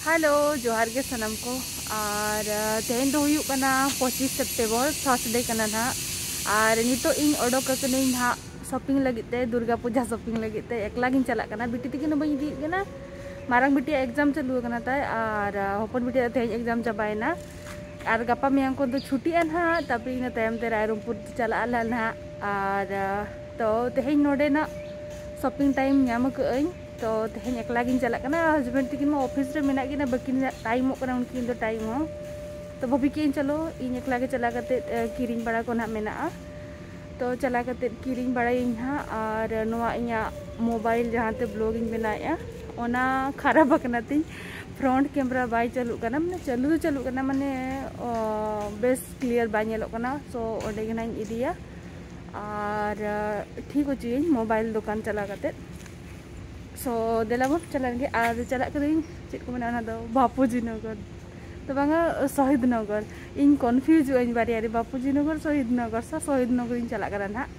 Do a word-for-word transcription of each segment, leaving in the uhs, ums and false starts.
Hello, ᱡᱚᱦᱟᱨ ᱜᱮ ᱥᱟᱱᱟᱢ ᱠᱚ᱾ ᱟᱨ ᱛᱮᱦᱮᱧ ᱫᱚ ᱦᱩᱭᱩᱜ ᱠᱟᱱᱟ ᱯᱚᱸᱪᱤᱥ ᱥᱮᱯᱴᱮᱢᱵᱚᱨ, ᱛᱷᱟᱨᱥᱰᱮ ᱠᱟᱱᱟ ᱱᱟᱦᱟᱜ᱾ ᱟᱨ ᱱᱤᱛᱚᱜ ᱤᱧ ᱚᱰᱚᱠ ᱟᱠᱟᱱᱟᱹᱧ ᱱᱟᱦᱟᱜ ᱥᱚᱯᱤᱝ ᱞᱟᱹᱜᱤᱫ ᱛᱮ, ᱫᱩᱨᱜᱟ ᱯᱩᱡᱟ ᱥᱚᱯᱤᱝ ᱞᱟᱹᱜᱤᱫ ᱛᱮ᱾ ᱮᱠᱞᱟ ᱜᱤᱧ ᱪᱟᱞᱟᱜ ᱠᱟᱱᱟ, ᱵᱤᱴᱤ ᱛᱤᱠᱤᱱ ᱦᱚᱸ ᱵᱟᱹᱧ ᱤᱫᱤᱭᱮᱫ ᱠᱟᱱᱟ᱾ ᱢᱟᱨᱟᱝ ᱵᱤᱴᱤᱭᱟᱜ ᱮᱠᱡᱟᱢ ᱪᱟᱹᱞᱩ ᱟᱠᱟᱱᱟ ᱛᱟᱭ, ᱟᱨ ᱦᱚᱯᱚᱱ ᱵᱤᱴᱤᱭᱟᱜ ᱫᱚ ᱛᱮᱦᱮᱧ ᱮᱠᱡᱟᱢ ᱪᱟᱵᱟᱭᱮᱱᱟ᱾ ᱟᱨ ᱜᱟᱯᱟ ᱢᱮᱭᱟᱝ ᱠᱷᱚᱱ ᱫᱚ ᱪᱷᱩᱴᱤᱜᱼᱟ ᱱᱟᱦᱟᱜ, ᱛᱟᱨᱯᱚᱨᱮ ᱤᱱᱟᱹ ᱛᱟᱭᱚᱢ ᱛᱮ ᱨᱟᱭᱨᱚᱝᱯᱩᱨ ᱪᱟᱞᱟᱜ ᱟᱞᱮ ᱱᱟᱦᱟᱜ᱾ ᱟᱨ ᱛᱚ ᱛᱮᱦᱮᱧ ᱱᱚᱰᱮᱱᱟᱜ ᱥᱚᱯᱤᱝ ᱴᱟᱭᱤᱢ ᱧᱟᱢ ᱟᱠᱟᱫᱟᱹᱧ᱾ ᱛᱚ ᱛᱮᱦᱮᱧ ᱮᱠᱞᱟ ᱜᱤᱧ ᱪᱟᱞᱟᱜ ᱠᱟᱱᱟ᱾ ᱦᱟᱥᱵᱮᱱᱰ ᱛᱤᱠᱤᱱ ᱢᱟ ᱚᱯᱷᱤᱥ ᱨᱮ ᱢᱮᱱᱟᱜ ᱠᱤᱱᱟ, ᱵᱟᱹᱠᱤᱱ ᱴᱟᱭᱤᱢᱚᱜ ᱠᱟᱱᱟ ᱩᱱᱠᱤᱱ ᱫᱚ ᱴᱟᱭᱤᱢ ᱦᱚᱸ᱾ ᱛᱚ ᱵᱷᱟᱵᱤ ᱠᱮᱫᱟᱹᱧ ᱪᱚᱞᱚ ᱤᱧ ᱮᱠᱞᱟ ᱜᱮ ᱪᱟᱞᱟᱣ ᱠᱟᱛᱮ ᱠᱤᱨᱤᱧ ᱵᱟᱲᱟ ᱠᱚ ᱱᱟᱦᱟᱜ ᱢᱮᱱᱟᱜᱼᱟ᱾ ᱛᱚ ᱪᱟᱞᱟᱣ ᱠᱟᱛᱮ ᱠᱤᱨᱤᱧ ᱵᱟᱲᱟᱭᱟᱹᱧ ᱦᱟᱸᱜ᱾ ᱟᱨ ᱱᱚᱣᱟ ᱤᱧᱟᱹᱜ ᱢᱳᱵᱟᱭᱤᱞ ᱡᱟᱦᱟᱸᱛᱮ ᱵᱞᱚᱜ ᱤᱧ ᱵᱮᱱᱟᱣᱮᱫᱼᱟ, ᱚᱱᱟ ᱠᱷᱟᱨᱟᱯ ᱟᱠᱟᱱᱟ ᱛᱤᱧ᱾ ᱯᱷᱨᱚᱱᱴ ᱠᱮᱢᱮᱨᱟ ᱵᱟᱭ ᱪᱟᱹᱞᱩᱜ ᱠᱟᱱᱟ, ᱢᱟᱱᱮ ᱪᱟᱹᱞᱩ ᱫᱚ ᱪᱟᱹᱞᱩᱜ ᱠᱟᱱᱟ, ᱢᱟᱱᱮ ᱚ, ᱵᱮᱥ ᱠᱞᱤᱭᱟᱨ ᱵᱟᱭ ᱧᱮᱞᱚᱜ ᱠᱟᱱᱟ᱾ ᱥᱳ ᱚᱸᱰᱮ ᱜᱮ ᱱᱟᱦᱟᱜ ᱤᱧ ᱤᱫᱤᱭᱟ ᱟᱨ ᱴᱷᱤᱠ ᱦᱚᱪᱚᱭᱟᱹᱧ ᱢᱳᱵᱟᱭᱤᱞ ᱫᱚᱠᱟᱱ ᱪᱟᱞᱟᱣ ᱠᱟᱛᱮ᱾ ᱥᱳ ᱫᱮᱞᱟ ᱵᱚᱱ ᱪᱟᱞᱟᱜ ᱞᱟᱹᱜᱤᱫ᱾ ᱟᱨ ᱪᱟᱞᱟᱜ ᱠᱟᱹᱱᱟᱹᱧ, ᱪᱮᱫ ᱠᱚ ᱢᱮᱱᱟ, ᱚᱱᱟ ᱫᱚ ᱵᱟᱯᱩᱡᱤ ᱱᱚᱜᱚᱨ ᱫᱚ ᱵᱟᱝᱟ, ᱥᱚᱦᱤᱫ ᱱᱚᱜᱚᱨ᱾ ᱤᱧ ᱠᱚᱱᱯᱷᱤᱭᱩᱡᱚᱜ ᱟᱹᱧ ᱵᱟᱨᱭᱟ ᱨᱮ, ᱵᱟᱯᱩᱡᱤ ᱱᱚᱜᱚᱨ, ᱥᱚᱦᱤᱫ ᱱᱚᱜᱚᱨ᱾ ᱥᱮ ᱥᱚᱦᱤᱫ ᱱᱚᱜᱚᱨ ᱤᱧ ᱪᱟᱞᱟᱜ ᱠᱟᱱᱟ ᱱᱟᱦᱟᱜ᱾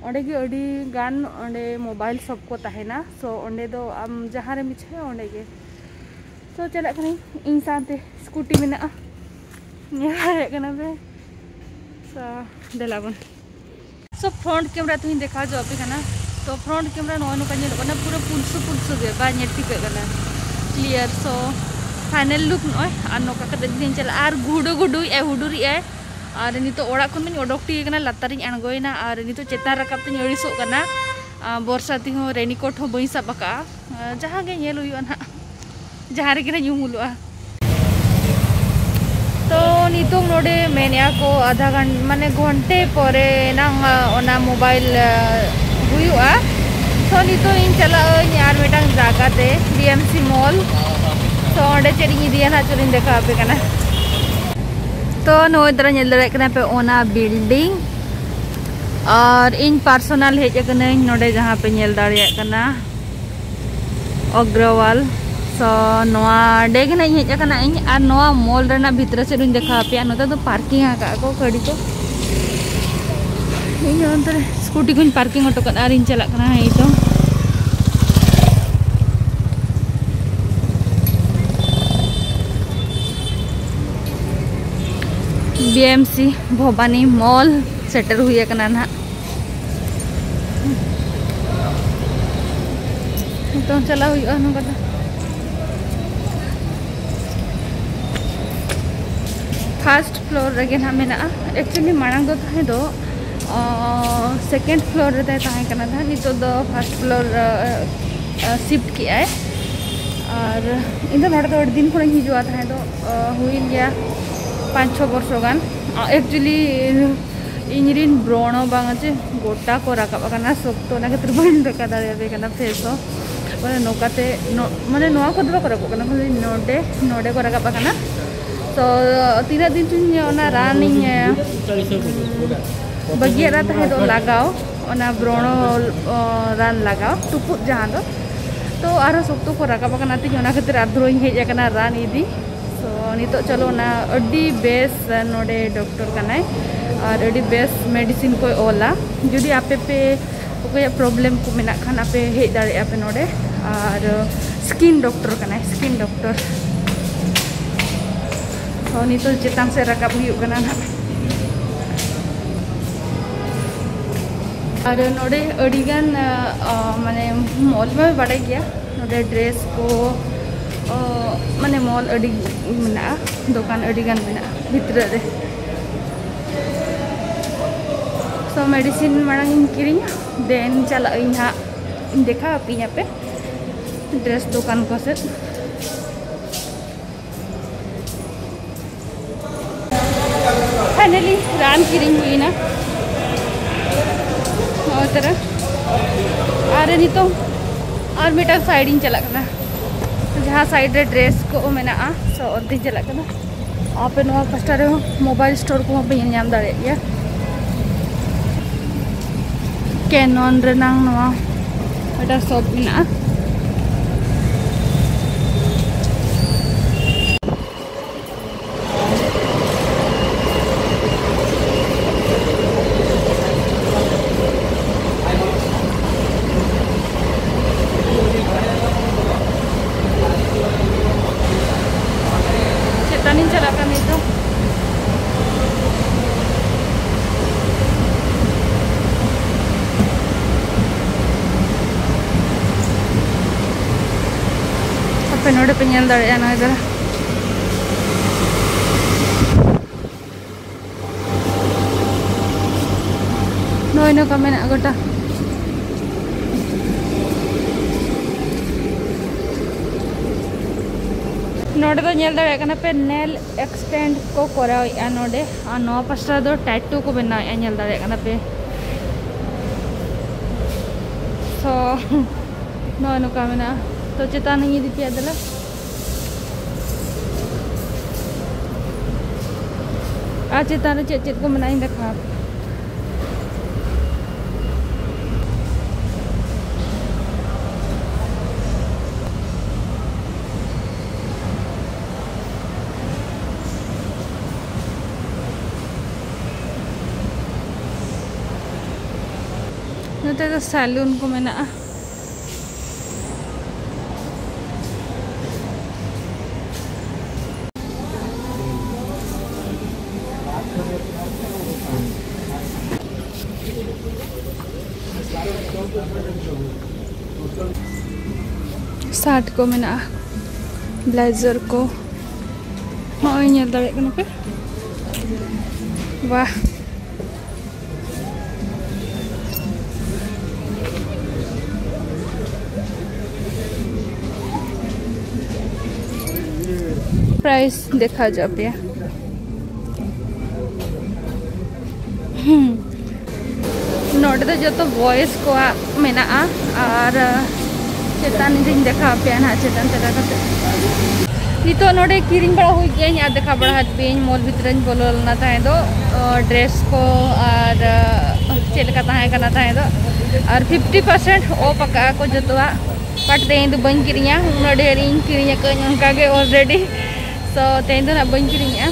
ᱚᱸᱰᱮ ᱜᱮ ᱟᱹᱰᱤ ᱜᱟᱱ ᱚᱸᱰᱮ ᱢᱳᱵᱟᱭᱤᱞ ᱥᱚᱯ ᱠᱚ ᱛᱟᱦᱮᱱᱟ᱾ ᱥᱳ ᱚᱸᱰᱮ ᱫᱚ ᱟᱢ ᱡᱟᱦᱟᱸ ᱨᱮᱢ ᱤᱪᱪᱷᱟᱹᱭᱟ ᱚᱸᱰᱮ ᱜᱮ᱾ ᱥᱳ ᱪᱟᱞᱟᱜ ᱠᱟᱹᱱᱟᱹᱧ, ᱤᱧ ᱥᱟᱶᱛᱮ ᱥᱠᱩᱴᱤ ᱢᱮᱱᱟᱜᱼᱟ, ᱧᱮᱞ ᱫᱟᱲᱮᱭᱟᱜ ᱠᱟᱱᱟ ᱯᱮ᱾ ᱥᱳ ᱫᱮᱞᱟ ᱵᱚᱱ᱾ ᱥᱳ ᱯᱷᱨᱚᱱᱴ ᱠᱮᱢᱮᱨᱟ ᱛᱮᱦᱚᱸᱧ ᱫᱮᱠᱷᱟᱣ ᱦᱚᱪᱚ ᱟᱯᱮ ᱠᱟᱱᱟ᱾ ᱛᱚ ᱯᱷᱨᱚᱱᱴ ᱠᱮᱢᱮᱨᱟ ᱱᱚᱜᱼᱚᱭ ᱱᱚᱝᱠᱟ ᱧᱮᱞᱚᱜ ᱠᱟᱱᱟ, ᱯᱩᱨᱟᱹ ᱯᱩᱞᱥᱩ ᱯᱩᱞᱥᱩ ᱜᱮ ᱵᱟᱭ ᱧᱮᱞ ᱴᱷᱤᱠᱟᱹᱜ ᱠᱟᱱᱟ ᱠᱞᱤᱭᱟᱨ᱾ ᱥᱳ ᱯᱷᱟᱭᱱᱟᱞ ᱞᱩᱠ ᱱᱚᱜᱼᱚᱭ, ᱟᱨ ᱱᱚᱝᱠᱟ ᱠᱟᱛᱮ ᱡᱩᱫᱤᱧ ᱪᱟᱞᱟᱜᱼᱟ, ᱟᱨ ᱜᱩᱰᱩ ᱜᱩᱰᱩᱭᱮᱫᱼᱟᱭ, ᱦᱩᱰᱩᱨᱮᱫᱼᱟᱭ᱾ ᱟᱨ ᱱᱤᱛᱚᱜ ᱚᱲᱟᱜ ᱠᱷᱚᱱ ᱫᱚᱧ ᱚᱰᱚᱠ ᱴᱷᱤᱠ ᱠᱟᱱᱟ, ᱞᱟᱛᱟᱨᱤᱧ ᱟᱬᱜᱚᱭᱮᱱᱟ᱾ ᱟᱨ ᱱᱤᱛᱚᱜ ᱪᱮᱛᱟᱱ ᱨᱟᱠᱟᱵ ᱛᱤᱧ ᱟᱹᱲᱤᱥᱚᱜ ᱠᱟᱱᱟ᱾ ᱟᱨ ᱵᱚᱨᱥᱟ ᱛᱮᱦᱚᱸ ᱨᱮᱱᱤᱠᱳᱴ ᱦᱚᱸ ᱵᱟᱹᱧ ᱥᱟᱵ ᱟᱠᱟᱫᱼᱟ᱾ ᱟᱨ ᱡᱟᱦᱟᱸ ᱜᱮ ᱧᱮᱞ ᱦᱩᱭᱩᱜᱼᱟ ᱱᱟᱦᱟᱜ, ᱡᱟᱦᱟᱸ ᱨᱮᱜᱮ ᱱᱟᱦᱟᱜ ᱧᱩᱦᱩᱢ ᱦᱩᱞᱩᱜᱼᱟ᱾ ᱛᱚ ᱱᱤᱛᱚᱝ ᱱᱚᱰᱮ ᱢᱮᱱᱮᱜᱼᱟ ᱠᱚ ᱟᱫᱷᱟ ᱜᱷᱚᱱ-, ᱢᱟᱱᱮ ᱜᱷᱚᱱᱴᱮ ᱯᱚᱨᱮ ᱱᱟᱝ, ᱟ, ᱚᱱᱟ ᱢᱳᱵᱟᱭᱤᱞ, ᱟ, ᱦᱩᱭᱩᱜᱼᱟ᱾ ᱛᱚ ᱱᱤᱛᱚᱝ ᱤᱧ ᱪᱟᱞᱟᱜ ᱟᱹᱧ ᱟᱨ ᱢᱤᱫᱴᱟᱝ ᱡᱟᱭᱜᱟ ᱛᱮ, ᱵᱤ ᱮᱢ ᱥᱤ ᱢᱚᱞ᱾ ᱛᱚ ᱚᱸᱰᱮ ᱪᱮᱫ ᱤᱧ ᱤᱫᱤᱭᱟ ᱱᱟᱦᱟᱜ, ᱪᱚᱞᱚᱧ ᱫᱮᱠᱷᱟᱣ ᱟᱯᱮ ᱠᱟᱱᱟ᱾ ᱛᱚ ᱱᱚᱜᱼᱚᱭ ᱛᱚᱨᱟ ᱧᱮᱞ ᱫᱟᱲᱮᱭᱟᱜ ᱠᱟᱱᱟ ᱯᱮ ᱚᱱᱟ ᱵᱤᱞᱰᱤᱝ, ᱟᱨ ᱤᱧ ᱯᱟᱨᱥᱚᱱᱟᱞ ᱦᱮᱡ ᱟᱠᱟᱱᱟᱹᱧ ᱱᱚᱰᱮ ᱡᱟᱦᱟᱸ ᱯᱮ ᱧᱮᱞ ᱫᱟᱲᱮᱭᱟᱜ ᱠᱟᱱᱟ᱾ ᱚᱜᱽᱨᱚᱣᱟᱞ᱾ ᱥᱚ ᱱᱚᱣᱟ ᱰᱮ ᱜᱮ ᱱᱟᱜ ᱤᱧ ᱦᱮᱡ ᱟᱠᱟᱱᱟ ᱤᱧ, ᱟᱨ ᱱᱚᱣᱟ ᱢᱚᱞ ᱨᱮᱱᱟᱜ ᱵᱷᱤᱛᱨᱤ ᱥᱮᱫ ᱤᱧ ᱫᱮᱠᱷᱟᱣ ᱟᱯᱮᱭᱟ᱾ ᱱᱚᱛᱮ ᱫᱚ ᱯᱟᱨᱠᱤᱝ ᱟᱠᱟᱫ ᱠᱚ ᱜᱟᱹᱰᱤ ᱠᱚ᱾ ᱤᱧ ᱚᱱᱛᱮ ᱨᱮ ᱥᱠᱩᱴᱤ ᱠᱚᱧ ᱯᱟᱨᱠᱤᱝ ᱦᱚᱴᱚ ᱠᱟᱫᱟ ᱟᱨᱤᱧ ᱪᱟᱞᱟᱜ ᱠᱟᱱᱟ ᱱᱤᱛᱚᱝ᱾ ᱡᱮ ᱮᱢ ᱥᱤ ᱵᱷᱚᱵᱟᱱᱤ ᱢᱚᱞ ᱥᱮᱴᱮᱨ ᱦᱩᱭ ᱟᱠᱟᱱᱟ ᱱᱟᱦᱟᱜ᱾ ᱱᱤᱛᱚᱝ ᱪᱟᱞᱟᱣ ᱦᱩᱭᱩᱜᱼᱟ ᱱᱚᱝᱠᱟ ᱫᱚ᱾ ᱯᱷᱟᱥᱴ ᱯᱷᱞᱳᱨ ᱨᱮᱜᱮ ᱱᱟᱦᱟᱜ ᱢᱮᱱᱟᱜᱼᱟ᱾ ᱮᱠᱪᱩᱭᱮᱞᱤ ᱢᱟᱲᱟᱝ ᱫᱚ ᱛᱟᱦᱮᱸ ᱫᱚ ᱥᱮᱠᱮᱱᱰ ᱯᱷᱞᱳᱨ ᱨᱮ ᱛᱟᱦᱮᱸ ᱠᱟᱱᱟ ᱱᱟᱦᱟᱜ, ᱱᱤᱛᱚᱜ ᱫᱚ ᱯᱷᱟᱥᱴ ᱯᱷᱞᱳᱨ ᱥᱤᱯᱴ ᱠᱮᱜᱼᱟᱭ᱾ ᱟᱨ ᱤᱧ ᱫᱚ ᱱᱚᱰᱮ ᱫᱚ ᱟᱹᱰᱤ ᱫᱤᱱ ᱠᱷᱚᱱᱤᱧ ᱦᱤᱡᱩᱜᱼᱟ ᱛᱟᱦᱮᱸ ᱫᱚ, ᱦᱩᱭᱮᱱ ᱜᱮᱭᱟ ᱯᱟᱸᱪ ᱪᱷᱚ ᱵᱚᱨᱥᱚ ᱜᱟᱱ᱾ ᱮᱠᱪᱩᱭᱮᱞᱤ ᱤᱧ ᱨᱤᱱ ᱵᱨᱚᱱ ᱦᱚᱸ ᱵᱟᱝ ᱪᱮ ᱜᱚᱴᱟ ᱠᱚ ᱨᱟᱠᱟᱵ ᱟᱠᱟᱱᱟ ᱥᱚᱠᱛᱚ, ᱚᱱᱟ ᱠᱷᱟᱹᱛᱤᱨ ᱵᱟᱹᱧ ᱫᱮᱠᱷᱟᱣ ᱫᱟᱲᱮᱭᱟᱯᱮ ᱠᱟᱱᱟ ᱯᱷᱮᱥ ᱦᱚᱸ᱾ ᱢᱟᱱᱮ ᱱᱚᱝᱠᱟᱛᱮ ᱱᱚ-, ᱢᱟᱱᱮ ᱱᱚᱣᱟ ᱠᱚᱫᱚ ᱵᱟᱠᱚ ᱨᱟᱠᱟᱵ ᱠᱟᱱᱟ, ᱠᱷᱟᱹᱞᱤ ᱱᱚᱰᱮ, ᱱᱚᱰᱮ ᱠᱚ ᱨᱟᱠᱟᱵ ᱟᱠᱟᱱᱟ᱾ ᱛᱚ ᱛᱤᱱᱟᱹᱜ ᱫᱤᱱ ᱪᱚᱧ ᱚᱱᱟ ᱨᱟᱱᱤᱧ ᱵᱟᱹᱜᱤᱭᱟᱫᱟ ᱛᱟᱦᱮᱸ ᱫᱚ ᱞᱟᱜᱟᱣ, ᱚᱱᱟ ᱵᱨᱚᱱᱚ ᱨᱟᱱ ᱞᱟᱜᱟᱣ ᱴᱩᱯᱩᱫ ᱡᱟᱦᱟᱸ ᱫᱚ᱾ ᱛᱚ ᱟᱨᱦᱚᱸ ᱥᱚᱠᱛᱚ ᱠᱚ ᱨᱟᱠᱟᱵ ᱟᱠᱟᱱᱟ ᱛᱤᱧ, ᱚᱱᱟ ᱠᱷᱟᱹᱛᱤᱨ ᱟᱨ ᱫᱷᱩᱨᱟᱹᱧ ᱦᱮᱡ ᱟᱠᱟᱱᱟ ᱨᱟᱱ ᱤᱫᱤ᱾ ᱛᱚ ᱱᱤᱛᱚᱜ ᱪᱚᱞᱚ ᱚᱱᱟ ᱟᱹᱰᱤ ᱵᱮᱥ ᱱᱚᱰᱮ ᱰᱚᱠᱴᱚᱨ ᱠᱟᱱᱟᱭ ᱟᱨ ᱟᱹᱰᱤ ᱵᱮᱥ ᱢᱮᱰᱤᱥᱤᱱ ᱠᱚᱭ ᱚᱞᱟ᱾ ᱡᱩᱫᱤ ᱟᱯᱮ ᱯᱮ ᱚᱠᱚᱭᱟᱜ ᱯᱨᱚᱵᱞᱮᱢ ᱠᱚ ᱢᱮᱱᱟᱜ ᱠᱷᱟᱱ ᱟᱯᱮ ᱦᱮᱡ ᱫᱟᱲᱮᱭᱟᱜᱼᱟ ᱯᱮ ᱱᱚᱰᱮ᱾ ᱟᱨ ᱥᱠᱤᱱ ᱰᱚᱠᱴᱚᱨ ᱠᱟᱱᱟᱭ, ᱥᱠᱤᱱ ᱰᱚᱠᱴᱚᱨ᱾ ᱛᱚ ᱱᱤᱛᱚᱜ ᱪᱮᱛᱟᱱ ᱥᱮᱫ ᱨᱟᱠᱟᱵ ᱦᱩᱭᱩᱜ ᱠᱟᱱᱟ ᱱᱟᱦᱟᱜ᱾ ᱟᱨ ᱱᱚᱰᱮ ᱟᱹᱰᱤᱜᱟᱱ ᱢᱟᱱᱮ ᱢᱚᱞ ᱢᱟ ᱵᱟᱰᱟᱭ ᱜᱮᱭᱟ, ᱱᱚᱰᱮ ᱰᱨᱮᱥ ᱠᱚ ᱢᱟᱱᱮ ᱢᱚᱞ ᱟᱹᱰᱤ ᱢᱮᱱᱟᱜᱼᱟ, ᱫᱚᱠᱟᱱ ᱟᱹᱰᱤᱜᱟᱱ ᱢᱮᱱᱟᱜᱼᱟ ᱵᱷᱤᱛᱨᱤ ᱨᱮ᱾ ᱛᱚ ᱢᱮᱰᱤᱥᱤᱱ ᱢᱟᱲᱟᱝ ᱤᱧ ᱠᱤᱨᱤᱧᱟ, ᱫᱮᱱ ᱪᱟᱞᱟᱜ ᱟᱹᱧ ᱦᱟᱸᱜ, ᱫᱮᱠᱷᱟᱣ ᱟᱯᱮᱭᱟᱹᱧ ᱟᱯᱮ ᱰᱨᱮᱥ ᱫᱚᱠᱟᱱ ᱠᱚ ᱥᱮᱫ᱾ ᱯᱷᱟᱭᱱᱟᱞᱤ ᱨᱟᱱ ᱠᱤᱨᱤᱧ ᱦᱩᱭᱱᱟ ᱱᱚᱜᱼᱚᱭ ᱛᱟᱨᱟ᱾ ᱟᱨ ᱱᱤᱛᱚᱝ ᱟᱨ ᱢᱤᱫᱴᱟᱝ ᱥᱟᱭᱤᱰ ᱤᱧ ᱪᱟᱞᱟᱜ ᱠᱟᱱᱟ, ᱡᱟᱦᱟᱸ ᱥᱟᱭᱤᱰ ᱨᱮ ᱰᱨᱮᱥ ᱠᱚ ᱢᱮᱱᱟᱜᱼᱟ, ᱥᱚ ᱚᱱᱛᱮᱧ ᱪᱟᱞᱟᱜ ᱠᱟᱱᱟ᱾ ᱟᱯᱮ ᱱᱚᱣᱟ ᱯᱟᱥᱴᱟ ᱨᱮᱦᱚᱸ ᱢᱳᱵᱟᱭᱤᱞ ᱥᱴᱳᱨ ᱠᱚᱦᱚᱸ ᱯᱮ ᱧᱮᱞ ᱧᱟᱢ ᱫᱟᱲᱮᱭᱟᱜ ᱜᱮᱭᱟ᱾ ᱠᱮᱱᱚᱱ ᱨᱮᱱᱟᱝ ᱱᱚᱣᱟ ᱢᱤᱫᱴᱟᱝ ᱥᱚᱯ ᱢᱮᱱᱟᱜᱼᱟ᱾ ᱪᱮᱛᱟᱱᱤᱧ ᱪᱟᱞᱟᱜ ᱠᱟᱱ ᱱᱤᱛᱚᱜ᱾ ᱱᱚᱰᱮ ᱯᱮ ᱧᱮᱞ ᱫᱟᱲᱮᱭᱟᱜᱼᱟ, ᱱᱚᱜᱼᱚᱭ ᱫᱟᱫᱟ, ᱱᱚᱜᱼᱚᱭ ᱱᱚᱝᱠᱟ ᱢᱮᱱᱟᱜᱼᱟ ᱜᱚᱴᱟ᱾ ᱱᱚᱰᱮ ᱫᱚ ᱧᱮᱞ ᱫᱟᱲᱮᱭᱟᱜ ᱠᱟᱱᱟ ᱯᱮ, nail extend ᱠᱚ ᱠᱚᱨᱟᱣᱮᱫᱼᱟ ᱱᱚᱰᱮ, ᱟᱨ ᱱᱚᱣᱟ ᱯᱟᱥᱴᱟ ᱫᱚ tattoo ᱠᱚ ᱵᱮᱱᱟᱣᱮᱫᱼᱟ, ᱧᱮᱞ ᱫᱟᱲᱮᱭᱟᱜ ᱠᱟᱱᱟ ᱯᱮ᱾ So ᱱᱚᱜᱼᱚᱭ ᱱᱚᱝᱠᱟ ᱢᱮᱱᱟᱜᱼᱟ᱾ ᱛᱚ ᱪᱮᱛᱟᱱ ᱤᱧ ᱤᱫᱤ ᱯᱮᱭᱟ, ᱫᱮᱞᱟ᱾ ᱟᱨ ᱪᱮᱛᱟᱱ ᱨᱮ ᱪᱮᱫ ᱪᱮᱫ ᱠᱚ ᱢᱮᱱᱟᱜᱼᱟ, ᱤᱧ ᱫᱮᱠᱷᱟᱣ ᱟᱯᱮ᱾ ᱱᱚᱛᱮ ᱫᱚ ᱥᱟᱞᱩᱱ ᱠᱚ ᱢᱮᱱᱟᱜᱼᱟ᱾ ᱥᱟᱨᱴ ᱠᱚ ᱢᱮᱱᱟᱜᱼᱟ, ᱵᱞᱮᱡᱟᱨ ᱠᱚ᱾ ᱱᱚᱜᱼᱚᱭ ᱧᱮᱞ ᱫᱟᱲᱮᱭᱟᱜ ᱠᱟᱱᱟ ᱯᱮ, ᱵᱟᱦ᱾ ᱯᱨᱟᱭᱤᱥ ᱫᱮᱠᱷᱟᱣ ᱦᱚᱪᱚ ᱟᱯᱮᱭᱟ᱾ ᱦᱩᱸ, ᱱᱚᱰᱮ ᱫᱚ ᱡᱚᱛᱚ ᱵᱚᱭᱮᱥ ᱠᱚᱣᱟᱜ ᱢᱮᱱᱟᱜᱼᱟ᱾ ᱟᱨ ᱪᱮᱛᱟᱱ ᱨᱤᱧ ᱫᱮᱠᱷᱟᱣ ᱟᱯᱮᱭᱟ ᱱᱟᱦᱟᱜ, ᱪᱮᱛᱟᱱ ᱪᱟᱞᱟᱣ ᱠᱟᱛᱮ᱾ ᱱᱤᱛᱚᱜ ᱱᱚᱰᱮ ᱠᱤᱨᱤᱧ ᱵᱟᱲᱟ ᱦᱩᱭ ᱠᱮᱜᱼᱟᱹᱧ ᱟᱨ ᱫᱮᱠᱷᱟᱣ ᱵᱟᱲᱟ ᱟᱫ ᱯᱮᱭᱟᱹᱧ᱾ ᱢᱚᱞ ᱵᱷᱤᱛᱨᱤᱧ ᱵᱚᱞᱚ ᱞᱮᱱᱟ ᱛᱟᱦᱮᱸ ᱫᱚ, ᱚ, ᱰᱨᱮᱥ ᱠᱚ ᱟᱨ, ᱚ, ᱪᱮᱫ ᱞᱮᱠᱟ ᱛᱟᱦᱮᱸ ᱠᱟᱱᱟ ᱛᱟᱦᱮᱸ ᱫᱚ, ᱟᱨ ᱯᱷᱤᱯᱴᱤ ᱯᱟᱨᱥᱮᱱᱴ ᱚᱯᱷ ᱟᱠᱟᱫᱼᱟ ᱠᱚ ᱡᱚᱛᱚᱣᱟᱜ᱾ ᱵᱟᱴ ᱛᱮᱦᱮᱧ ᱫᱚ ᱵᱟᱹᱧ ᱠᱤᱨᱤᱧᱟ, ᱩᱱᱟᱹᱜ ᱰᱷᱮᱨ ᱤᱧ ᱠᱤᱨᱤᱧ ᱟᱠᱟᱫᱟᱹᱧ ᱚᱱᱠᱟ ᱜᱮ already᱾ So ᱛᱮᱦᱮᱧ ᱫᱚ ᱱᱟᱜ ᱵᱟᱹᱧ ᱠᱤᱨᱤᱧᱮᱜᱼᱟ,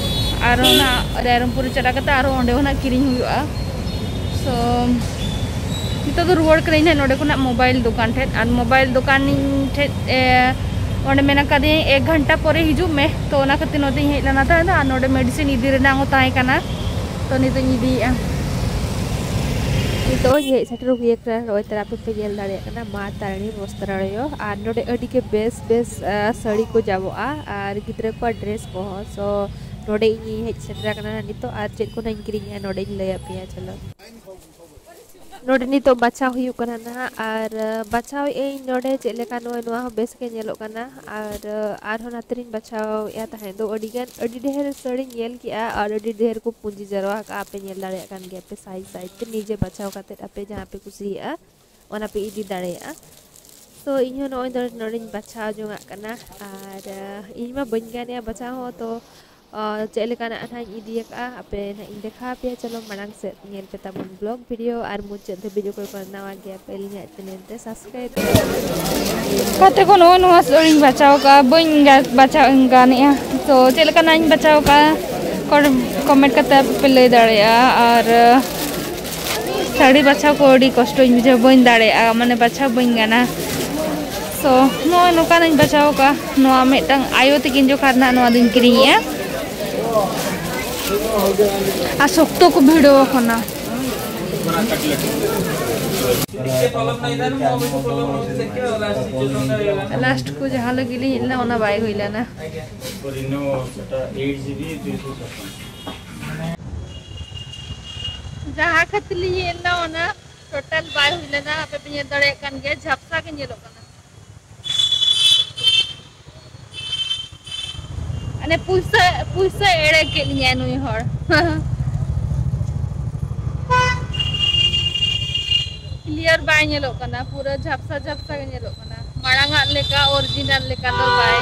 ᱟᱨ ᱚᱱᱟ ᱨᱟᱭᱨᱚᱝᱯᱩᱨ ᱪᱟᱞᱟᱣ ᱠᱟᱛᱮ ᱟᱨᱦᱚᱸ ᱚᱸᱰᱮ ᱦᱚᱸ ᱱᱟᱜ ᱠᱤᱨᱤᱧ ᱦᱩᱭᱩᱜᱼᱟ᱾ So ᱱᱤᱛᱚᱜ ᱫᱚ ᱨᱩᱣᱟᱹᱲ ᱠᱟᱹᱱᱟᱹᱧ ᱱᱟᱜ ᱱᱚᱰᱮ ᱠᱷᱚᱱᱟᱜ ᱢᱳᱵᱟᱭᱤᱞ ᱫᱚᱠᱟᱱ ᱴᱷᱮᱱ, ᱟᱨ ᱢᱳᱵᱟᱭᱤᱞ ᱫᱚᱠᱟᱱᱤᱧ ᱴᱷᱮᱱ, ᱮ, ᱚᱸᱰᱮ ᱢᱮᱱ ᱟᱠᱟᱫᱤᱧᱟᱹ ᱮᱠ ᱜᱷᱚᱱᱴᱟ ᱯᱚᱨᱮ ᱦᱤᱡᱩᱜ ᱢᱮ, ᱛᱚ ᱚᱱᱟ ᱠᱷᱟᱹᱛᱤᱨ ᱱᱚᱛᱮᱧ ᱦᱮᱡ ᱞᱮᱱᱟ ᱛᱟᱦᱮᱸ ᱫᱚ᱾ ᱟᱨ ᱱᱚᱰᱮ ᱢᱮᱰᱤᱥᱤᱱ ᱤᱫᱤ ᱨᱮᱱᱟᱜ ᱦᱚᱸ ᱛᱟᱦᱮᱸ ᱠᱟᱱᱟ, ᱛᱚ ᱱᱤᱛᱚᱜ ᱤᱧ ᱤᱫᱤᱭᱮᱫᱼᱟ᱾ ᱛᱚ ᱦᱮᱡ ᱥᱮᱴᱮᱨ ᱦᱩᱭ ᱟᱠᱟᱱᱟ ᱱᱚᱜᱼᱚᱭ ᱛᱟᱨᱟ, ᱟᱯᱮ ᱯᱮ ᱧᱮᱞ ᱫᱟᱲᱮᱭᱟᱜ ᱠᱟᱱᱟ ᱢᱟ ᱛᱟᱨᱤᱬᱤ ᱵᱚᱥᱛᱨᱟᱞᱚᱭ᱾ ᱟᱨ ᱱᱚᱰᱮ ᱟᱹᱰᱤ ᱜᱮ ᱵᱮᱥ ᱵᱮᱥ ᱥᱟᱹᱲᱤ ᱠᱚ ᱧᱟᱢᱚᱜᱼᱟ ᱟᱨ ᱜᱤᱫᱽᱨᱟᱹ ᱠᱚᱣᱟᱜ ᱰᱨᱮᱥ ᱠᱚᱦᱚᱸ᱾ ᱥᱳ ᱱᱚᱰᱮ ᱤᱧ ᱦᱮᱡ ᱥᱮᱴᱮᱨ ᱟᱠᱟᱱᱟ ᱱᱤᱛᱚᱜ, ᱟᱨ ᱪᱮᱫ ᱠᱚ ᱱᱟᱜ ᱤᱧ ᱠᱤᱨᱤᱧᱮᱜᱼᱟ ᱱᱚᱰᱮᱧ ᱞᱟᱹᱭ ᱟᱯᱮᱭᱟ᱾ ᱪᱚᱞᱚ, ᱱᱚᱰᱮ ᱱᱤᱛᱚᱜ ᱵᱟᱪᱷᱟᱣ ᱦᱩᱭᱩᱜ ᱠᱟᱱᱟ ᱱᱟᱦᱟᱜ, ᱟᱨ ᱵᱟᱪᱷᱟᱣ ᱮᱫ ᱟᱹᱧ ᱱᱚᱰᱮ ᱪᱮᱫ ᱞᱮᱠᱟ ᱱᱚᱜᱼᱚᱭ ᱱᱚᱣᱟ ᱦᱚᱸ ᱵᱮᱥ ᱜᱮ ᱧᱮᱞᱚᱜ ᱠᱟᱱᱟ᱾ ᱟᱨ ᱟᱨᱦᱚᱸ ᱱᱟᱛᱮᱨᱤᱧ ᱵᱟᱪᱷᱟᱣ ᱮᱫᱼᱟ ᱛᱟᱦᱮᱸᱫ ᱫᱚ ᱟᱹᱰᱤ ᱜᱟᱱ, ᱟᱹᱰᱤ ᱰᱷᱮᱨ ᱥᱟᱹᱲᱤᱧ ᱧᱮᱞ ᱠᱮᱜᱼᱟ ᱟᱨ ᱟᱹᱰᱤ ᱰᱷᱮᱨ ᱠᱚ ᱯᱩᱸᱡᱤ ᱡᱟᱨᱣᱟ ᱟᱠᱟᱫᱼᱟ᱾ ᱟᱯᱮ ᱧᱮᱞ ᱫᱟᱲᱮᱭᱟᱜ ᱠᱟᱱ ᱜᱮᱭᱟ ᱯᱮ ᱥᱟᱭᱤᱡᱽ ᱥᱟᱭᱤᱡᱽ ᱛᱮ, ᱱᱤᱡᱮ ᱵᱟᱪᱷᱟᱣ ᱠᱟᱛᱮᱫ ᱟᱯᱮ ᱡᱟᱦᱟᱸ ᱯᱮ ᱠᱩᱥᱤᱭᱟᱜᱼᱟ ᱚᱱᱟ ᱯᱮ ᱤᱫᱤ ᱫᱟᱲᱮᱭᱟᱜᱼᱟ᱾ ᱛᱚ ᱤᱧ ᱦᱚᱸ ᱱᱚᱜᱼᱚᱭ ᱱᱚᱰᱮ, ᱱᱚᱰᱮᱧ ᱵᱟᱪᱷᱟᱣ ᱡᱚᱝᱟᱜ ᱠᱟᱱᱟ᱾ ᱟᱨ ᱤᱧ ᱢᱟ ᱵᱟᱹᱧ ᱜᱟᱱᱮᱜᱼᱟ ᱵᱟᱪᱷᱟᱣ ᱦᱚᱸ, ᱛᱚ ᱪᱮᱫ ᱞᱮᱠᱟᱱᱟᱜ ᱱᱟᱦᱟᱜ ᱤᱧ ᱤᱫᱤ ᱟᱠᱟᱫᱼᱟ ᱦᱟᱯᱮ ᱱᱟᱦᱟᱜ ᱤᱧ ᱫᱮᱠᱷᱟᱣ ᱟᱯᱮᱭᱟ᱾ ᱪᱚᱞᱚ ᱢᱟᱲᱟᱝ ᱥᱮᱫ ᱧᱮᱞ ᱯᱮ ᱛᱟᱵᱚᱱ ᱵᱞᱚᱜ ᱵᱷᱤᱰᱤᱭᱳ, ᱟᱨ ᱢᱩᱪᱟᱹᱫ ᱫᱷᱟᱹᱵᱤᱡ ᱚᱠᱚᱭ ᱠᱚ ᱱᱟᱣᱟ ᱜᱮᱭᱟ ᱯᱮ ᱟᱹᱞᱤᱧᱟᱜ ᱪᱮᱱᱮᱞ ᱨᱮ ᱥᱟᱵᱥᱠᱨᱟᱭᱤᱵ᱾ ᱜᱟᱛᱮ ᱠᱚ, ᱱᱚᱜᱼᱚᱭ ᱱᱚᱣᱟ ᱥᱟᱹᱲᱤᱧ ᱵᱟᱪᱷᱟᱣ ᱠᱟᱜᱼᱟ, ᱵᱟᱹᱧ ᱜᱟ- ᱵᱟᱪᱷᱟᱣ ᱜᱟᱱᱮᱜᱼᱟ᱾ ᱛᱚ ᱪᱮᱫ ᱞᱮᱠᱟᱱᱟᱜ ᱤᱧ ᱵᱟᱪᱷᱟᱣ ᱠᱟᱜᱼᱟ, ᱠᱚᱢᱮᱱᱴ ᱠᱟᱛᱮ ᱟᱯᱮ ᱯᱮ ᱞᱟᱹᱭ ᱫᱟᱲᱮᱭᱟᱜᱼᱟ᱾ ᱟᱨ ᱥᱟᱹᱲᱤ ᱵᱟᱪᱷᱟᱣ ᱠᱚ ᱟᱹᱰᱤ ᱠᱚᱥᱴᱚᱧ ᱵᱩᱡᱷᱟᱹᱣᱟ, ᱵᱟᱹᱧ ᱫᱟᱲᱮᱭᱟᱜᱼᱟ, ᱢᱟᱱᱮ ᱵᱟᱪᱷᱟᱣ ᱵᱟᱹᱧ ᱜᱟᱱᱟ᱾ ᱥᱳ ᱱᱚᱜᱼᱚᱭ ᱱᱚᱝᱠᱟᱱᱟᱜ ᱤᱧ ᱵᱟᱪᱷᱟᱣ ᱠᱟᱜᱼᱟ᱾ ᱱᱚᱣᱟ ᱢᱤᱫᱴᱟᱝ ᱟᱭᱳ ᱛᱤᱠᱤᱱ ᱡᱚᱠᱷᱟ ᱨᱮᱱᱟᱜ ᱱᱚᱣᱟ ᱫᱚᱧ ᱠᱤᱨᱤᱧᱮᱜᱼᱟ᱾ ᱟᱨ ᱥᱚᱠᱛᱚ ᱠᱚ ᱵᱷᱤᱲᱟᱹᱣ ᱟᱠᱟᱱᱟ᱾ ᱞᱟᱥᱴ ᱠᱚ ᱡᱟᱦᱟᱸ ᱞᱟᱹᱜᱤᱫ ᱞᱤᱧ ᱦᱮᱡ ᱞᱮᱱᱟ ᱚᱱᱟ ᱵᱟᱭ ᱦᱩᱭ ᱞᱮᱱᱟ᱾ ᱡᱟᱦᱟᱸ ᱠᱷᱟᱹᱛᱤᱨ ᱞᱤᱧ ᱦᱮᱡ ᱞᱮᱱᱟ ᱚᱱᱟ ᱴᱳᱴᱟᱞ ᱵᱟᱭ ᱦᱩᱭ ᱞᱮᱱᱟ᱾ ᱟᱯᱮ ᱯᱮ ᱧᱮᱞ ᱫᱟᱲᱮᱭᱟᱜ ᱠᱟᱱ ᱜᱮᱭᱟ, ᱡᱷᱟᱯᱥᱟ ᱜᱮ ᱧᱮᱞᱚᱜ ᱠᱟᱱᱟ᱾ ᱢᱟᱱᱮ ᱯᱩᱭᱥᱟᱹ, ᱯᱩᱭᱥᱟᱹ ᱮᱲᱮ ᱠᱮᱫ ᱞᱤᱧᱟᱭ ᱱᱩᱭ ᱦᱚᱲ᱾ ᱠᱞᱤᱭᱟᱨ ᱵᱟᱭ ᱧᱮᱞᱚᱜ ᱠᱟᱱᱟ, ᱯᱩᱨᱟᱹ ᱡᱷᱟᱯᱥᱟ ᱡᱷᱟᱯᱥᱟ ᱜᱮ ᱧᱮᱞᱚᱜ ᱠᱟᱱᱟ, ᱢᱟᱲᱟᱝ ᱟᱜ ᱞᱮᱠᱟ, ᱚᱨᱤᱡᱤᱱᱟᱞ ᱞᱮᱠᱟ ᱫᱚ ᱵᱟᱭ᱾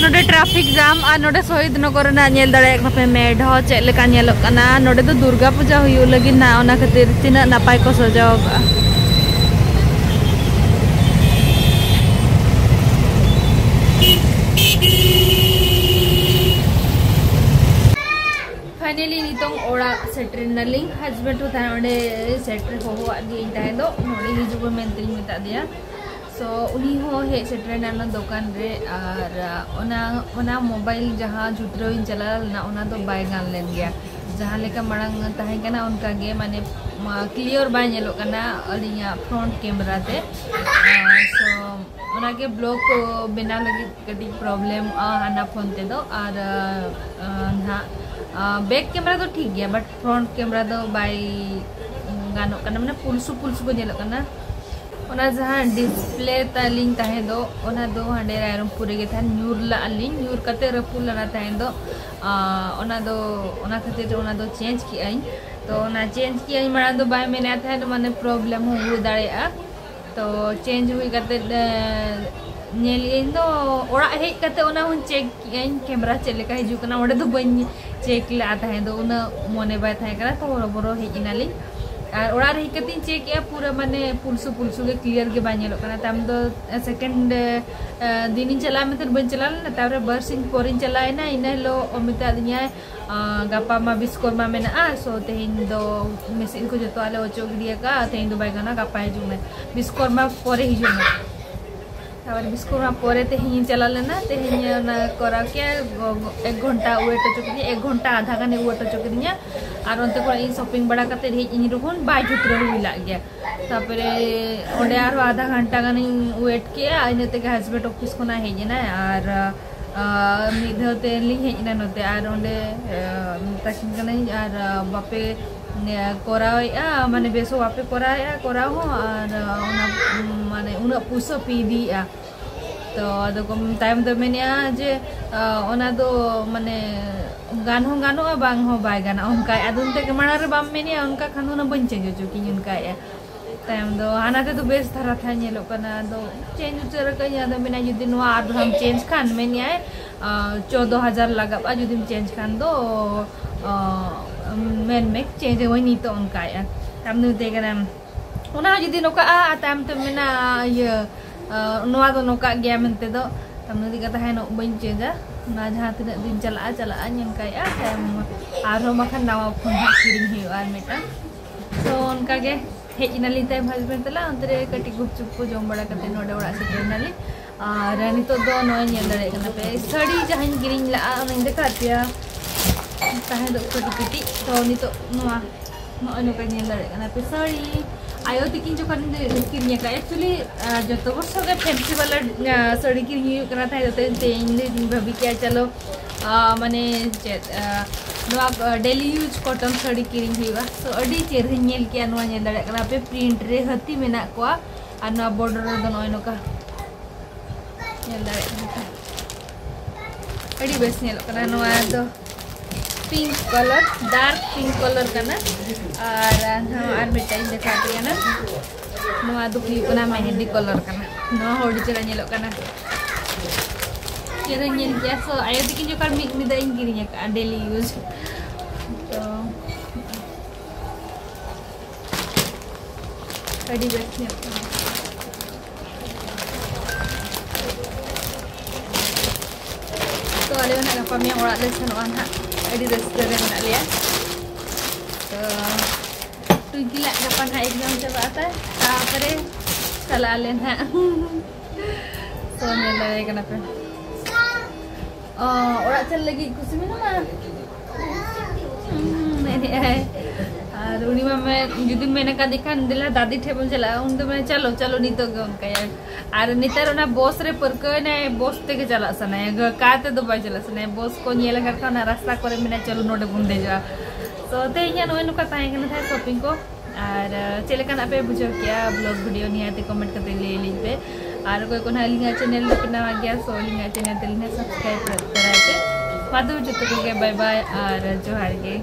ᱱᱚᱰᱮ ᱴᱨᱟᱯᱷᱤᱠ ᱡᱟᱢ, ᱟᱨ ᱱᱚᱰᱮ ᱥᱚᱦᱤᱫ ᱱᱚᱜᱚᱨ ᱨᱮᱱᱟᱜ ᱧᱮᱞ ᱫᱟᱲᱮᱭᱟᱜ ᱠᱟᱱᱟ ᱯᱮ ᱢᱮᱰ ᱦᱚᱸ ᱪᱮᱫ ᱞᱮᱠᱟ ᱧᱮᱞᱚᱜ ᱠᱟᱱᱟ᱾ ᱱᱚᱰᱮ ᱫᱚ ᱫᱩᱨᱜᱟ ᱯᱩᱡᱟ ᱦᱩᱭᱩᱜ ᱞᱟᱹᱜᱤᱫ ᱱᱟ, ᱚᱱᱟ ᱠᱷᱟᱹᱛᱤᱨ ᱛᱤᱱᱟᱹᱜ ᱱᱟᱯᱟᱭ ᱠᱚ ᱥᱟᱡᱟᱣ ᱟᱠᱟᱫᱼᱟ᱾ ᱯᱷᱟᱭᱱᱟᱞᱤ ᱱᱤᱛᱚᱝ ᱚᱲᱟᱜ ᱥᱮᱴᱮᱨ ᱮᱱᱟᱞᱤᱧ᱾ ᱦᱟᱡᱵᱮᱱᱰ ᱦᱚᱸ ᱛᱟᱦᱮᱸ ᱚᱸᱰᱮ ᱥᱮᱴᱮᱨ ᱦᱚᱦᱚᱣᱟᱫ ᱜᱤᱭᱟᱹᱧ ᱛᱟᱦᱮᱸ ᱫᱚ, ᱱᱚᱰᱮ ᱦᱤᱡᱩᱜ ᱢᱮ ᱢᱮᱱᱛᱮᱧ ᱢᱮᱛᱟᱫᱮᱭᱟ᱾ ᱛᱚ ᱩᱱᱤ ᱦᱚᱸ ᱦᱮᱡ ᱥᱮᱴᱮᱨᱮᱱᱟ ᱚᱱᱟ ᱫᱚᱠᱟᱱ ᱨᱮ, ᱟᱨ ᱚᱱᱟ ᱚᱱᱟ ᱢᱳᱵᱟᱭᱤᱞ ᱡᱟᱦᱟᱸ ᱡᱩᱛᱨᱟᱹᱣᱤᱧ ᱪᱟᱞᱟᱣ ᱞᱮᱱᱟ, ᱚᱱᱟ ᱫᱚ ᱵᱟᱭ ᱜᱟᱱ ᱞᱮᱱ ᱜᱮᱭᱟ᱾ ᱡᱟᱦᱟᱸ ᱞᱮᱠᱟ ᱢᱟᱲᱟᱝ ᱛᱟᱦᱮᱸ ᱠᱟᱱᱟ, ᱚᱱᱠᱟ ᱜᱮ, ᱢᱟᱱᱮ, ᱢᱟ-, clear ᱵᱟᱭ ᱧᱮᱞᱚᱜ ᱠᱟᱱᱟ ᱟᱹᱞᱤᱧᱟᱜ front camera ᱛᱮ᱾ ᱟᱨ so ᱚᱱᱟᱜᱮ vlog ᱠᱚ ᱵᱮᱱᱟᱣ ᱞᱟᱹᱜᱤᱫ ᱠᱟᱹᱴᱤᱡ ᱯᱨᱚᱵᱞᱮᱢᱚᱜᱼᱟ ᱦᱟᱱᱟ ᱯᱷᱳᱱ ᱛᱮᱫᱚ᱾ ᱟᱨ ᱟᱸ, ᱱᱟᱦᱟᱜ, ᱟᱸ, back camera ᱫᱚ ᱴᱷᱤᱠ ᱜᱮᱭᱟ, but front camera ᱫᱚ ᱵᱟᱭ ᱜᱟᱱᱚᱜ ᱠᱟᱱᱟ, ᱢᱟᱱᱮ ᱯᱩᱞᱥᱩ ᱯᱩᱞᱥᱩ ᱠᱚ ᱧᱮᱞᱚᱜ ᱠᱟᱱᱟ᱾ ᱚᱱᱟ ᱡᱟᱦᱟᱸ display ᱛᱟᱞᱤᱧ ᱛᱟᱦᱮᱸ ᱫᱚ, ᱚᱱᱟ ᱫᱚ ᱦᱟᱸᱰᱮ ᱨᱟᱭᱨᱚᱝᱯᱩᱨ ᱨᱮᱜᱮ ᱛᱟᱦᱮᱱ, ᱧᱩᱨ ᱞᱟᱜᱼᱟ ᱞᱤᱧ, ᱧᱩᱨ ᱠᱟᱛᱮ ᱨᱟᱹᱯᱩᱫ ᱞᱮᱱᱟ ᱛᱟᱦᱮᱸ ᱫᱚ᱾ ᱟᱸ, ᱚᱱᱟ ᱫᱚ, ᱚᱱᱟ ᱠᱷᱟᱹᱛᱤᱨ ᱛᱮ ᱚᱱᱟ ᱫᱚ change ᱠᱮᱜᱼᱟᱹᱧ᱾ ᱛᱚ ᱚᱱᱟ change ᱠᱮᱜᱼᱟᱹᱧ, ᱢᱟᱲᱟᱝ ᱫᱚ ᱵᱟᱭ ᱢᱮᱱᱮᱫ ᱛᱟᱦᱮᱸᱫ, ᱢᱟᱱᱮ problem ᱦᱚᱸ ᱦᱩᱭ ᱫᱟᱲᱮᱭᱟᱜᱼᱟ᱾ ᱛᱚ change ᱦᱩᱭ ᱠᱟᱛᱮ, ᱮ, ᱧᱮᱞ ᱤᱧ ᱫᱚ ᱚᱲᱟᱜ ᱦᱮᱡ ᱠᱟᱛᱮ ᱚᱱᱟ ᱦᱚᱸᱧ check ᱠᱮᱜᱼᱟᱹᱧ, camera ᱪᱮᱫ ᱞᱮᱠᱟ ᱦᱤᱡᱩᱜ ᱠᱟᱱᱟ᱾ ᱚᱸᱰᱮ ᱫᱚ ᱵᱟᱹᱧ check ᱞᱮᱫᱼᱟ ᱛᱟᱦᱮᱸ ᱫᱚ, ᱩᱱᱟᱹᱜ ᱢᱚᱱᱮ ᱵᱟᱭ ᱛᱟᱦᱮᱸ ᱠᱟᱱᱟ᱾ ᱛᱚ ᱦᱚᱨᱚᱵᱚᱨᱚ ᱦᱮᱡ ᱮᱱᱟᱞᱤᱧ, ᱟᱨ ᱚᱲᱟᱜ ᱨᱮ ᱦᱮᱡ ᱠᱟᱛᱮᱧ check ᱮᱜᱼᱟ, ᱯᱩᱨᱟᱹ ᱢᱟᱱᱮ ᱯᱩᱞᱥᱩ ᱯᱩᱞᱥᱩ ᱜᱮ, clear ᱜᱮ ᱵᱟᱭ ᱧᱮᱞᱚᱜ ᱠᱟᱱᱟ᱾ ᱛᱟᱭᱚᱢ ᱫᱚ second, ᱮ, ᱫᱤᱱᱤᱧ ᱪᱟᱞᱟᱜᱼᱟ ᱢᱮᱱᱛᱮ ᱵᱟᱹᱧ ᱪᱟᱞᱟᱣ ᱞᱮᱱᱟ᱾ ᱛᱟᱨᱯᱚᱨᱮ ᱵᱟᱨᱥᱤᱧ ᱯᱚᱨᱤᱧ ᱪᱟᱞᱟᱣ ᱮᱱᱟ, ᱤᱱᱟᱹ ᱦᱤᱞᱳᱜ ᱢᱮᱛᱟᱫᱤᱧᱟᱭ, ᱟᱸ, ᱜᱟᱯᱟ ᱢᱟ ᱵᱤᱥᱠᱚᱨᱢᱟ ᱢᱮᱱᱟᱜᱼᱟ, so ᱛᱮᱦᱮᱧ ᱫᱚ machine ᱠᱚ ᱡᱚᱛᱚᱣᱟᱜ ᱞᱮ ᱚᱪᱚᱜ ᱜᱤᱰᱤ ᱟᱠᱟᱫᱼᱟ, ᱛᱮᱦᱮᱧ ᱫᱚ ᱵᱟᱭ ᱜᱟᱱᱚᱜᱼᱟ, ᱜᱟᱯᱟ ᱦᱤᱡᱩᱜ ᱢᱮ, ᱵᱤᱥᱠᱚᱨᱢᱟ ᱯᱚᱨᱮ ᱦᱤᱡᱩᱜ ᱢᱮ᱾ ᱛᱟᱨᱯᱚᱨᱮ ᱵᱤᱥᱠᱚᱨᱢᱟ ᱯᱚᱨᱮ ᱛᱮᱦᱮᱧ ᱤᱧ ᱪᱟᱞᱟᱣ ᱞᱮᱱᱟ, ᱛᱮᱦᱮᱧ ᱚᱱᱟ ᱠᱚᱨᱟᱣ ᱠᱮᱫᱼᱟ, ᱮᱠ ᱜᱷᱚᱱᱴᱟ wait ᱦᱚᱪᱚ ᱠᱤᱫᱤᱧᱟ, ᱮᱠ ᱜᱷᱚᱱᱴᱟ ᱟᱫᱷᱟ ᱜᱟᱱᱮ wait ᱦᱚᱪᱚ ᱠᱤᱫᱤᱧᱟ᱾ ᱟᱨ ᱚᱱᱛᱮ ᱠᱷᱚᱱ ᱤᱧ shopping ᱵᱟᱲᱟ ᱠᱟᱛᱮ ᱦᱮᱡ ᱤᱧ ᱨᱮᱦᱚᱸ ᱵᱟᱭ ᱡᱩᱛᱨᱟᱹᱣ ᱦᱩᱭ ᱞᱟᱜ ᱜᱮᱭᱟ᱾ ᱛᱟᱨᱯᱚᱨᱮ ᱚᱸᱰᱮ ᱟᱨᱦᱚᱸ ᱟᱫᱷᱟ ᱜᱷᱚᱱᱴᱟ ᱜᱟᱱᱤᱧ wait ᱠᱮᱜᱼᱟ, ᱤᱱᱟᱹ ᱛᱮᱜᱮ husband office ᱠᱷᱚᱱᱟᱜ ᱦᱮᱡ ᱮᱱᱟᱭ᱾ ᱟᱨ ᱟᱨ ᱢᱤᱫ ᱫᱷᱟᱣ ᱛᱮ ᱞᱤᱧ ᱦᱮᱡ ᱮᱱᱟ ᱱᱚᱛᱮ, ᱟᱨ ᱚᱸᱰᱮ, ᱮ, ᱢᱮᱛᱟ ᱠᱤᱱ ᱠᱟᱹᱱᱟᱹᱧ, ᱟᱨ, ᱮ, ᱵᱟᱯᱮ, ᱮ, ᱠᱚᱨᱟᱣᱮᱫᱼᱟ, ᱢᱟᱱᱮ ᱵᱮᱥ ᱦᱚᱸ ᱵᱟᱯᱮ ᱠᱚᱨᱟᱣᱮᱫᱼᱟ ᱠᱚᱨᱟᱣ ᱦᱚᱸ, ᱟᱨ, ᱮ, ᱚᱱᱟ, ᱢᱟᱱᱮ ᱩᱱᱟᱹᱜ ᱯᱩᱭᱥᱟᱹ ᱯᱮ ᱤᱫᱤᱭᱮᱫᱼᱟ᱾ ᱛᱚ ᱟᱫᱚ ᱠᱚ ᱛᱟᱭᱚᱢ ᱫᱚ ᱢᱮᱱᱮᱫᱼᱟ ᱡᱮ, ᱮ, ᱚᱱᱟ ᱫᱚ ᱢᱟᱱᱮ ᱜᱟᱱ ᱦᱚᱸ ᱜᱟᱱᱚᱜᱼᱟ, ᱵᱟᱝ ᱦᱚᱸ ᱵᱟᱭ ᱜᱟᱱᱚᱜᱼᱟ, ᱚᱱᱠᱟᱭ᱾ ᱟᱫᱚ ᱚᱱᱛᱮ ᱜᱮ ᱢᱟᱲᱟᱝ ᱨᱮ ᱵᱟᱢ ᱢᱮᱱᱮᱫᱼᱟ, ᱚᱱᱠᱟ ᱠᱷᱟᱱ ᱫᱚ ᱚᱱᱟ ᱵᱟᱹᱧ change ᱦᱚᱪᱚ ᱠᱤᱧ, ᱚᱱᱠᱟᱭᱮᱫᱼᱟ᱾ ᱛᱟᱭᱚᱢ ᱫᱚ ᱦᱟᱱᱟ ᱛᱮᱫᱚ ᱵᱮᱥ ᱫᱷᱟᱨᱟ ᱛᱟᱦᱮᱸ ᱧᱮᱞᱚᱜ ᱠᱟᱱᱟ, ᱟᱫᱚ change ᱩᱛᱟᱹᱨ ᱟᱠᱟᱫᱟᱹᱧ᱾ ᱟᱫᱚ ᱢᱮᱱᱟ ᱡᱩᱫᱤ ᱱᱚᱣᱟ ᱟᱨ ᱫᱷᱟᱣᱮᱢ change ᱠᱷᱟᱱ, ᱢᱮᱱᱮᱫᱼᱟᱭ, ᱟᱸ, ᱪᱳᱫᱽᱫᱳ ᱦᱟᱡᱟᱨ ᱞᱟᱜᱟᱜᱼᱟ ᱡᱩᱫᱤᱢ change ᱠᱷᱟᱱ ᱫᱚ, ᱟᱸ, ᱢᱮᱱ ᱢᱮ, change ᱟᱹᱧ ᱱᱤᱛᱚᱜ, ᱚᱱᱠᱟᱭᱮᱫᱼᱟ᱾ ᱛᱟᱭᱚᱢ ᱫᱚ ᱢᱮᱛᱟᱭ ᱠᱟᱱᱟ, ᱚᱱᱟ ᱦᱚᱸ ᱡᱩᱫᱤ ᱱᱚᱝᱠᱟᱜᱼᱟ, ᱟᱨ ᱛᱟᱭᱚᱢ ᱛᱮ ᱢᱮᱱᱟ, ᱤᱭᱟᱹ, ᱟᱸ, ᱱᱚᱣᱟ ᱫᱚ ᱱᱚᱝᱠᱟᱜ ᱜᱮᱭᱟ ᱢᱮᱱᱛᱮ ᱫᱚ, ᱛᱟᱭᱚᱢ ᱫᱚ ᱢᱮᱛᱟᱭ ᱠᱟᱱᱟ, ᱛᱟᱦᱮᱱᱚᱜ, ᱵᱟᱹᱧ changeᱟ, ᱚᱱᱟ ᱡᱟᱦᱟᱸ ᱛᱤᱱᱟᱹᱜ ᱫᱤᱱ ᱪᱟᱞᱟᱜᱼᱟ, ᱪᱟᱞᱟᱜᱼᱟ, ᱚᱱᱠᱟᱭᱮᱫᱼᱟ᱾ ᱛᱟᱭᱚᱢ ᱟᱨᱦᱚᱸ ᱵᱟᱠᱷᱟᱱ ᱱᱟᱣᱟ ᱯᱷᱳᱱ ᱦᱟᱸᱜ ᱠᱤᱨᱤᱧ ᱦᱩᱭᱩᱜᱼᱟ ᱟᱨ ᱢᱤᱫᱴᱟᱝ᱾ ᱛᱚ ᱚᱱᱠᱟᱜᱮ ᱦᱮᱡ ᱮᱱᱟᱞᱤᱧ ᱛᱟᱭᱚᱢ ᱦᱟᱡᱵᱮᱱᱰ ᱛᱟᱞᱟ, ᱚᱱᱛᱮ ᱨᱮ ᱠᱟᱹᱴᱤᱡ ᱜᱩᱯᱪᱩᱯ ᱠᱚ ᱡᱚᱢ ᱵᱟᱲᱟ ᱠᱟᱛᱮ ᱱᱚᱰᱮ ᱚᱲᱟᱜ ᱥᱮᱴᱮᱨ ᱮᱱᱟᱞᱤᱧ᱾ ᱟᱨ ᱱᱤᱛᱚᱜ ᱫᱚ ᱱᱚᱜᱼᱚᱭ ᱧᱮᱞ ᱫᱟᱲᱮᱭᱟᱜ ᱠᱟᱱᱟ ᱯᱮ, ᱥᱟᱹᱲᱤ ᱡᱟᱦᱟᱸᱧ ᱠᱤᱨᱤᱧ ᱞᱟᱜᱼᱟ, ᱚᱱᱟᱧ ᱫᱮᱠᱷᱟᱣ ᱯᱮᱭᱟ᱾ ᱛᱟᱦᱮᱸ ᱫᱚ ᱠᱟᱹᱴᱤᱡ ᱠᱟᱹᱴᱤᱡ, ᱛᱚ ᱱᱤᱛᱚᱜ ᱱᱚᱣᱟ ᱱᱚᱜᱼᱚᱭ ᱱᱚᱝᱠᱟ ᱧᱮᱞ ᱫᱟᱲᱮᱭᱟᱜ ᱠᱟᱱᱟ ᱯᱮ ᱥᱟᱹᱲᱤ᱾ ᱟᱭᱳ ᱛᱤᱠᱤᱱ ᱡᱚᱠᱷᱚᱱ ᱠᱤᱨᱤᱧ ᱟᱠᱟᱫ, actually ᱡᱚᱛᱚ ᱵᱚᱨᱥᱚ ᱜᱮ ᱯᱷᱮᱱᱥᱤ ᱵᱟᱞᱟ ᱥᱟᱹᱲᱤ ᱠᱤᱨᱤᱧ ᱦᱩᱭᱩᱜ ᱠᱟᱱᱟ ᱛᱟᱦᱮᱸ, ᱛᱮᱦᱮᱧ ᱫᱚᱧ ᱵᱷᱟᱹᱵᱤ ᱠᱮᱜᱼᱟ ᱪᱚᱞᱚ ᱢᱟᱱᱮ ᱪᱮᱫ ᱱᱚᱣᱟ ᱰᱮᱞᱤ ᱭᱩᱡᱽ ᱠᱚᱴᱚᱱ ᱥᱟᱹᱲᱤ ᱠᱤᱨᱤᱧ ᱦᱩᱭᱩᱜᱼᱟ᱾ ᱥᱳ ᱟᱹᱰᱤ ᱪᱮᱦᱨᱟᱧ ᱧᱮᱞ ᱠᱮᱜᱼᱟ, ᱱᱚᱣᱟ ᱧᱮᱞ ᱫᱟᱲᱮᱭᱟᱜ ᱠᱟᱱᱟ ᱯᱮ, ᱯᱨᱤᱱᱴ ᱨᱮ ᱦᱟᱹᱛᱤ ᱢᱮᱱᱟᱜ ᱠᱚᱣᱟ᱾ ᱟᱨ ᱱᱚᱣᱟ ᱵᱚᱨᱰᱟᱨ ᱨᱮᱫᱚ ᱱᱚᱜᱼᱚᱭ ᱱᱚᱝᱠᱟ ᱧᱮᱞ ᱫᱟᱲᱮᱭᱟᱜ ᱠᱟᱱᱟ ᱯᱮ, ᱟᱹᱰᱤ ᱵᱮᱥ ᱧᱮᱞᱚᱜ ᱠᱟᱱᱟ᱾ ᱱᱚᱣᱟ ᱫᱚ pink colour, dark pink colour ᱠᱟᱱᱟ᱾ ᱟᱨ ᱱᱚᱣᱟ ᱟᱨ ᱢᱤᱫᱴᱟᱝ ᱤᱧ ᱫᱮᱠᱷᱟᱣ ᱟᱯᱮ ᱠᱟᱱᱟ, ᱱᱚᱣᱟ ᱫᱚ ᱦᱩᱭᱩᱜ ᱠᱟᱱᱟ ᱢᱮᱦᱮᱱᱫᱤ ᱠᱟᱞᱟᱨ ᱠᱟᱱᱟ᱾ ᱱᱚᱣᱟ ᱦᱚᱸ ᱟᱹᱰᱤ ᱪᱮᱦᱨᱟ ᱧᱮᱞᱚᱜ ᱠᱟᱱᱟ, ᱪᱮᱦᱨᱟᱧ ᱧᱮᱞ ᱠᱮᱜᱼᱟ᱾ ᱥᱳ ᱟᱭᱳ ᱛᱤᱠᱤᱱ ᱡᱚᱠᱷᱚᱱ ᱢᱤᱫ ᱢᱤᱫ ᱤᱧ ᱠᱤᱨᱤᱧ ᱟᱠᱟᱫᱼᱟ ᱰᱮᱞᱤ ᱭᱩᱡᱽ, ᱛᱚ ᱟᱹᱰᱤ ᱵᱮᱥ ᱧᱮᱞᱚᱜ ᱠᱟᱱᱟ᱾ ᱛᱚ ᱟᱞᱮ ᱦᱚᱸ ᱱᱟᱜ ᱜᱟᱯᱟ ᱢᱮᱭᱟᱝ ᱚᱲᱟᱜ ᱞᱮ ᱥᱮᱱᱚᱜᱼᱟ ᱱᱟᱜ, ᱟᱹᱰᱤ ᱨᱟᱹᱥᱠᱟᱹ ᱨᱮ ᱢᱮᱱᱟᱜ ᱞᱮᱭᱟ᱾ ᱛᱚ ᱴᱩᱝᱠᱤ ᱞᱟᱜ ᱜᱟᱯᱟ ᱱᱟᱜ ᱮᱠᱡᱟᱢ ᱪᱟᱵᱟᱜᱼᱟ ᱛᱟᱭ, ᱛᱟᱨᱯᱚᱨᱮ ᱪᱟᱞᱟᱜ ᱟᱞᱮ ᱱᱟᱜ᱾ ᱛᱚ ᱧᱮᱞ ᱫᱟᱲᱮᱭᱟᱭ ᱠᱟᱱᱟ ᱯᱮ᱾ ᱚ, ᱚᱲᱟᱜ ᱪᱟᱞᱟᱜ ᱞᱟᱹᱜᱤᱫ ᱠᱩᱥᱤ ᱢᱮᱱᱟᱢᱟ? ᱦᱩᱸ, ᱢᱮᱱᱮᱫ ᱟᱭ᱾ ᱟᱨ ᱩᱱᱤ ᱢᱟ ᱢᱮ-, ᱡᱩᱫᱤᱢ ᱢᱮᱱ ᱟᱠᱟᱫᱮ ᱠᱷᱟᱱ, "ᱫᱮᱞᱟ ᱫᱟᱫᱤ ᱴᱷᱮᱱ ᱵᱚᱱ ᱪᱟᱞᱟᱜᱼᱟ", ᱩᱱ ᱫᱚ ᱢᱮᱱᱟ, "ᱪᱚᱞᱚ, ᱪᱚᱞᱚ", ᱱᱤᱛᱚᱜ ᱜᱮ ᱚᱱᱠᱟᱭᱟ᱾ ᱟᱨ ᱱᱮᱛᱟᱨ ᱚᱱᱟ ᱵᱚᱥ ᱨᱮ ᱯᱟᱹᱨᱠᱟᱹᱣ ᱮᱱᱟᱭ, ᱵᱚᱥ ᱛᱮᱜᱮ ᱪᱟᱞᱟᱜ ᱥᱟᱱᱟᱭᱟ, ᱜᱟ-, ᱠᱟᱨ ᱛᱮᱫᱚ ᱵᱟᱭ ᱪᱟᱞᱟᱜ ᱥᱟᱱᱟᱭᱟ᱾ ᱵᱚᱥ ᱠᱚ ᱧᱮᱞ ᱟᱠᱟᱫ ᱠᱷᱟᱱ ᱚᱱᱟ ᱨᱟᱥᱛᱟ ᱠᱚᱨᱮ ᱢᱮᱱᱟ, "ᱪᱚᱞᱚ, ᱱᱚᱰᱮ ᱵᱚᱱ ᱫᱮᱡᱚᱜᱼᱟ᱾" ᱛᱚ ᱛᱮᱦᱮᱧᱟᱜ ᱱᱚᱜᱼᱚᱭ ᱱᱚᱝᱠᱟ ᱛᱟᱦᱮᱸ ᱠᱟᱱᱟ ᱛᱟᱦᱮᱸ shopping ᱠᱚ᱾ ᱟᱨ, ᱟᱨ ᱪᱮᱫ ᱞᱮᱠᱟᱱᱟᱜ ᱯᱮ ᱵᱩᱡᱷᱟᱹᱣ ᱠᱮᱜᱼᱟ vlog video, ᱱᱤᱦᱟᱹᱛ comment ᱠᱟᱛᱮ ᱞᱟᱹᱭ ᱟᱹᱞᱤᱧ ᱯᱮ᱾ ᱟᱨ ᱚᱠᱚᱭ ᱠᱚ ᱱᱟᱦᱟᱜ ᱟᱹᱞᱤᱧᱟᱜ channel ᱨᱮᱯᱮ ᱱᱟᱣᱟ ᱜᱮᱭᱟ, so ᱟᱹᱞᱤᱧᱟᱜ channel ᱛᱟᱹᱞᱤᱧ ᱦᱟᱸᱜ subscribe ᱛᱚᱨᱟᱭ ᱯᱮ᱾ ᱢᱟ ᱛᱚᱵᱮ ᱡᱚᱛᱚ ᱠᱚᱜᱮ bye bye ᱟᱨ ᱡᱚᱦᱟᱨ ᱜᱮ᱾